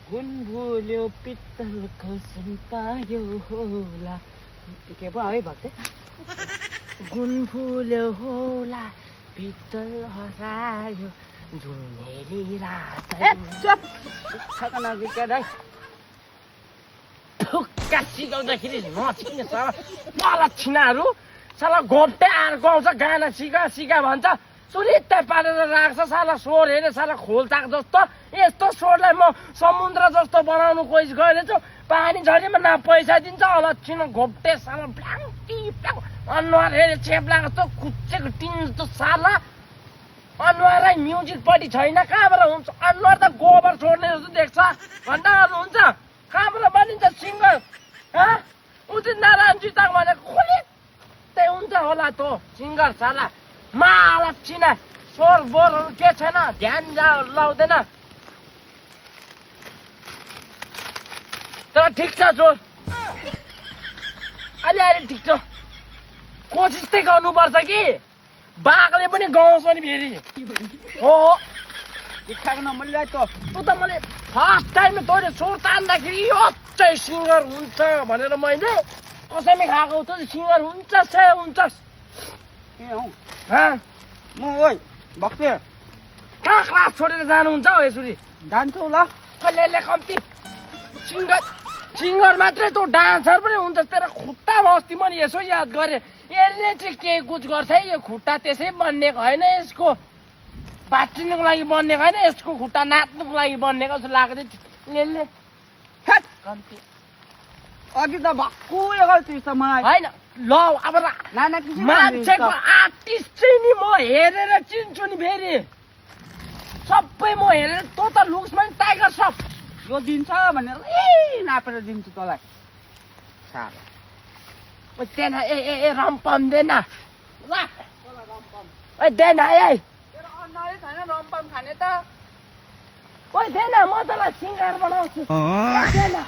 गुण भुल्यो पित्तलको सुन पायो होला के भयो है भक्ते गुण भुल्यो होला पित्तल हरायो जुनेली रात चुप छकना के दाइ ठुक्का सिकाउँदाखेरि नचिक्ने साला पाला छिनाहरू साला घोप्टे आएर गाउँछ गाना सिका भन्छ सुरित्तै पारेर राख्छ साला स्वर हेरे साला खोल्चाक जस्तो यस्तो स्वरलाई म समुद्र जस्तो बनाउनु कोसिस गरेछु पानी झरीमा न पैसा दिन्छ अलक्षिण घोप्टे साला ब्ल्याङ्की ब्ल्याङ्क अनुहार हेरे चेप्ला जस्तो कुच्चेको टिन जस्तो साला अनुहारै म्युजिकपट्टि छैन कहाँबाट हुन्छ अनुहार त गोबर छोड्ने जस्तो देख्छ भन्दा हुन्छ कहाँबाट बनिन्छ सिङ्गर उदित नारायण चिताक भनेको खोले त्यही हुन्छ होला त सिङ्गर साला मालक्षिण स्वर बोरहरू के छैन ध्यान लाउँदैन तर ठिक छ स्वर अलि ठिक छ कोसिस चाहिँ गर्नुपर्छ कि बाघले पनि गाउँछ नि फेरि हो शिक्षाको नम्बर ल्याए त तँ त मैले फर्स्ट टाइममा तैँले स्वर तान्दाखेरि यो चाहिँ सिङ्गर हुन्छ भनेर मैले कसैले खाएको त सिङ्गर हुन्छ हुन्छ ए हौ म ओइ भक्ते कहाँ क्लास छोडेर जानुहुन्छ हौ यसरी जान्छौ ल कसैले कम्ती सिङ्गर मात्रै तँ डान्सर पनि हुन्छ तेरो खुट्टामा अस्ति मैले यसो याद गरेँ यसले चाहिँ के कुछ गर्छ है यो खुट्टा त्यसै बनिएको होइन यसको बाँच्नुको लागि बनिएको होइन यसको खुट्टा नाच्नुको लागि बनिएको जस्तो लाग्दै यसले कम्ती अघि त भक्कु यो गल्छ मलाई होइन ल अब नाना मान्छेको आर्टिस्ट चाहिँ नि म हेरेर चिन्छु नि फेरि सबै म हेरेर तँ त लुक्समा नि टाइगर सप यो दिन्छ भनेर ए नापेर दिन्छु तँलाई साह्रो देना ए रम्पम देना ए देना ए तेरो अनुहारै छैन रम्पम खाने त ओइ देना म तँलाई सिङ्गार बनाउँछु देना